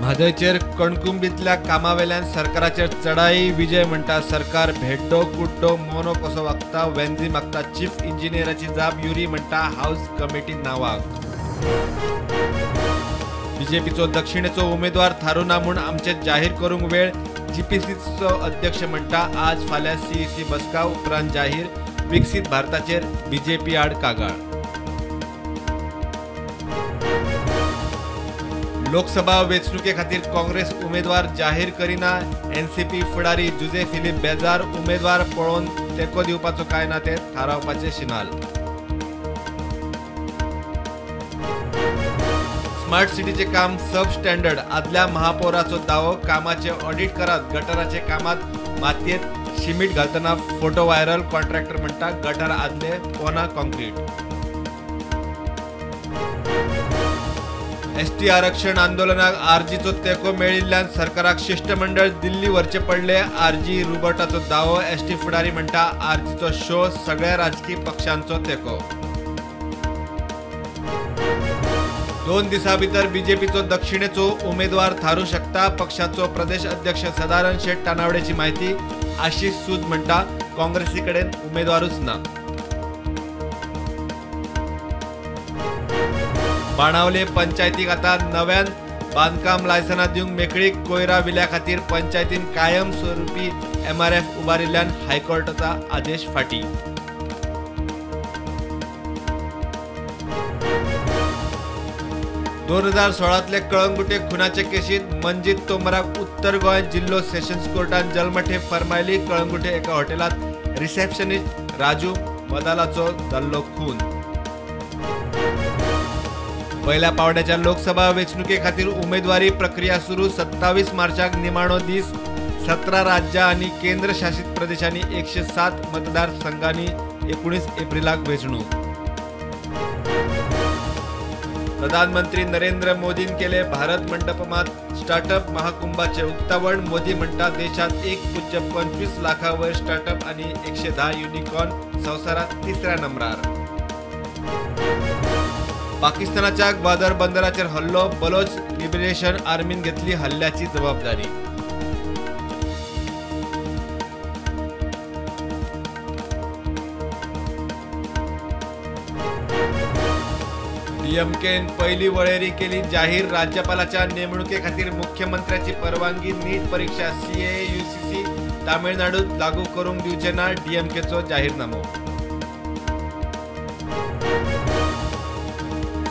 म्हादयचेर कणकुंबीतल्या कामावेल्यान सरकाराचेर चढाई. विजय म्हणटा सरकार भेड्डो कुड्डो मोनो कसो वागता. वेन्झी मागता चीफ इंजिनियराची जाप. युरी म्हणटा हाऊस कमिटी नावाक. बीजेपीचो दक्षिणेचो उमेदवार थारू ना म्हूण आमचे जाहीर करूंक वेळ. जीपीसीचो अध्यक्ष म्हणटा आज फाल्यां सीईसी बसका उपरांत जाहीर. विकसीत भारताचेर बीजेपी आड कागाळ. लोकसभा वेंचणुके खातीर काँग्रेस उमेदवार जाहीर करिना. एनसीपी फुडारी जुजे फिलीप बेजार. उमेदवार पळोवन तेंको दिवपाचो काय ना ते थारावपाचे शिनाल. स्मार्ट सिटीचे काम सब स्टँडर्ड. आदल्या महापौराचो दावो. कामाचे ऑडिट करात. गटराचे कामात मातयेत शिमीट घालतना फोटो व्हायरल. कॉन्ट्रॅक्टर म्हणटा गटर आदले पोना कॉन्क्रीट. एसटी आरक्षण आंदोलनाक आरजीचो तेंको मेळिल्ल्यान सरकाराक शिष्टमंडळ दिल्ली व्हरचें पडलें. आरजी रुबर्टाचो दावो. एसटी फुडारी म्हणटा आरजीचो शो सगळ्या राजकी पक्षांचो तेंको. 2 दिसां भितर बीजेपीचो दक्षिणेचो उमेदवार थारू शकता. पक्षाचो प्रदेश अध्यक्ष सदानंद शेट तानावडेची माहिती. आशिष सूद म्हणटा काँग्रेसी कडेन उमेदवारूच ना. बाणावले पंचायतीक आता नव्यान बांदकाम लायसनां दिवंक मेकळीक. कोयरा विल्या खातीर पंचायतीन कायम स्वरुपी एमआरएफ उबारिल्ल्यान हायकोर्टाचा आदेश फाटी. 2016तले कळंगुटे खुनाचे केशीत मंजीत तोमराक उत्तर गोंय जिल्लो सेशन्स कोर्टान जल्मठेप फर्मायली. कळंगुटे एका हॉटेलात रिसेप्शनिस्ट राजू मदालाचो जाल्लो खून. पहिल्या पावड्याच्या लोकसभा वेंचणुके खातीर उमेदवारी प्रक्रिया सुरू. 27 मार्चाक निमाणो दीस. 17 राज्यां आनी केंद्र शासित प्रदेशांनी 107 मतदारसंघांनी 19 एप्रिलाक वेंचणूक. प्रधानमंत्री नरेंद्र मोदीन केले भारत मंडपमात स्टार्टअप महाकुंभाचे उक्तावण. मोदी म्हणटा देशात 1.25 लाखां वयर स्टार्टअप आनी 110 युनिकॉर्न संवसारात तिसऱ्या नंबरार. पाकिस्तानाच्या ग्वादर बंदराचेर हल्लो. बलोच लिबरेशन आर्मीन घेतली हल्ल्याची जबाबदारी. डीएमकेन पहिली वळेरी केली जाहीर. राज्यपालाच्या नेमणुके खातीर मुख्यमंत्र्याची परवानगी. नीट परीक्षा सीए यूसीसी तामिळनाडूत लागू करूंक दिवचे ना. डीएमकेचो जाहीरनामो.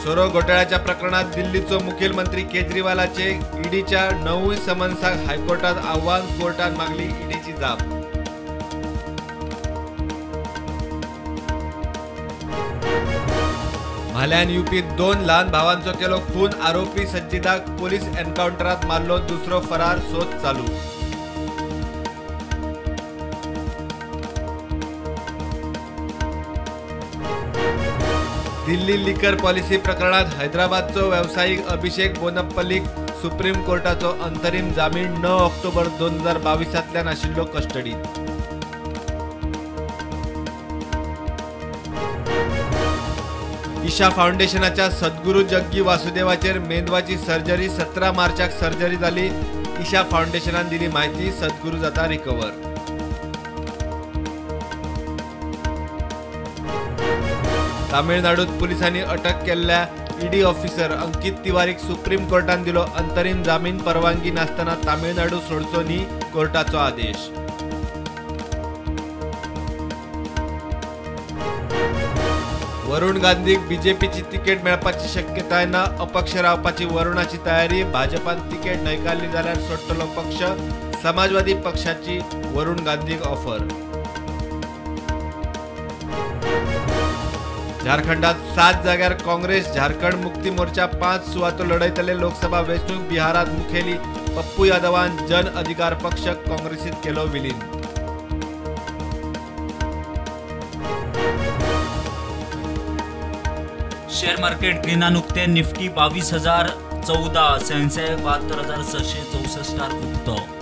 सोरो घोटाळ्याच्या प्रकरणात दिल्लीचो मुखेलमंत्री केजरीवालाचे ईडीच्या 9 समन्साक हायकोर्टात आव्हान. कोर्टान मागली ईडीची जाप. म्हाल्यान युपीत 2 ल्हान भावांचो केलो खून. आरोपी सज्जिदाक पोलीस एन्काउंटरात मारलो. दुसरो फरार. सोद चालू. दिल्ली लिकर पॉलिसी प्रकरणात हैदराबादचो व्यावसायिक अभिषेक बोनप्पलीक सुप्रीम कोर्टाचो अंतरिम जामीन. 9 ऑक्टोबर 2022 आशिल्लो कस्टडीत. ईशा फाउंडेशनाच्या सद्गुरू जग्गी वासुदेवाचेर मेंदवाची सर्जरी. 17 मार्चाक सर्जरी जाली. ईशा फाउंडेशनान दिली माहिती. सद्गुरू जाता रिकवर. तामिळनाडूत पोलिसांनी अटक केल्ल्या ईडी ऑफिसर अंकित तिवारीक सुप्रीम कोर्टान दिलो अंतरिम जामीन. परवानगी नासतना तामिळनाडू सोडचो न्ही कोर्टाचो आदेश. वरुण गांधीक बीजेपीची तिकेट मेळपाची शक्यताय ना. अपक्ष रावपाची वरुणाची तयारी. भाजपान तिकेट न्हयकारली जाल्यार सोडटलो पक्ष. समाजवादी पक्षाची वरुण गांधीक ऑफर. झारखंडात 7 जाग्यार काँग्रेस झारखंड मुक्ती मोर्चा 5 सुवातो लढयतले. लोकसभा वेंचणूक. बिहारात मुखेली पप्पू यादवान जन अधिकार पक्ष काँग्रेसीत केलो विलीन. शेअर मार्केट ग्रीनान उक्ते. निफ्टी 22,014, सेन्सेक्स 72,664 उक्तो.